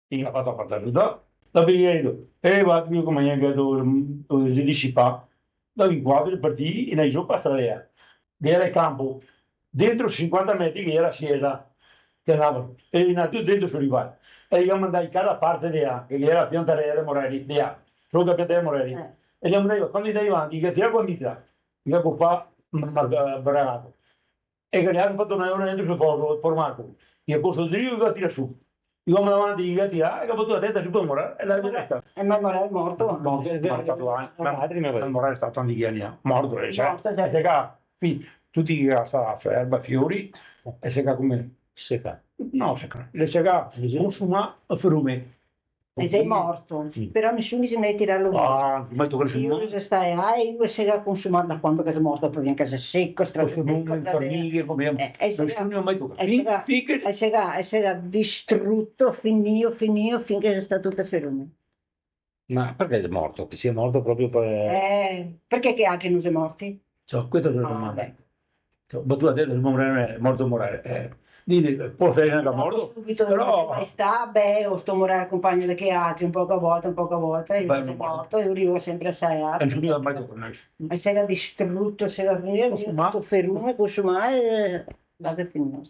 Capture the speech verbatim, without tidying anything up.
I ga fato la parte da sota, da vegner, e va, Dio, come ghe vedo, mm, dove se discipa, da vegner qua, par partì, e ndai zo par strada, che gera el canpo, dentro sinquanta metri che gera la siesa, che ndava, e i ga ndà dentro su rivai, e i ga mandà i cara parte de là, che gera la pianta de Moreri, de là, solo che la pianta de Moreri, e i ga mandà, quando i ndai avanti, i ga tirà qua dentro, i ga copà, ma, ma, bragato. E che ghe ga fato na ora dentro sul foso, el pormaco. E po sto drio i ga tirà su. I ga davanti, i ga tirà, e i ga fato la testa su par Moreri, e la testa. E ma Moreri xe morto? Morto, xe morto, eh. Ma madre me va. Moreri xe stà tanti ani, eh. Morto, eh, cioè, morto, cioè. E se ga, sì, tuti i ga stà erba, fiori, e se ga come? Seca. No, seca. E se ga consumà el ferume. E xe morto, sì, però nisuni xe ndai tirarlo via. Ah, mai tocà, nisuni. Lu xe stà, ah, e lu se ga consumà da quando che xe morto, po gnanca xe seco, straseco, in famiglia, come, eh, e se ga, nisuni mai tocà. E se ga, fin che e se ga, e se ga distruto, finìo, finìo, finché xe stà tuto ferume. Ma parché xe morto? Che sia morto proprio par... Eh, parché che altri no xe morti? Ciò, questa xe la domanda. Ah, beh. Ciò, ma ti ga dito, morto, morto, eh. Dì, po' se n'è anca morto, subito, però... Mai stà, beh, o sto Moreri compagno de che altri, un poco a volta, un poco a volta, e beh, xe morto, e lu riva sempre a salar. E no se ga mai conosciuto. E se ga distruto, se ga finìo, tuto ferume, consumà, e la finìo.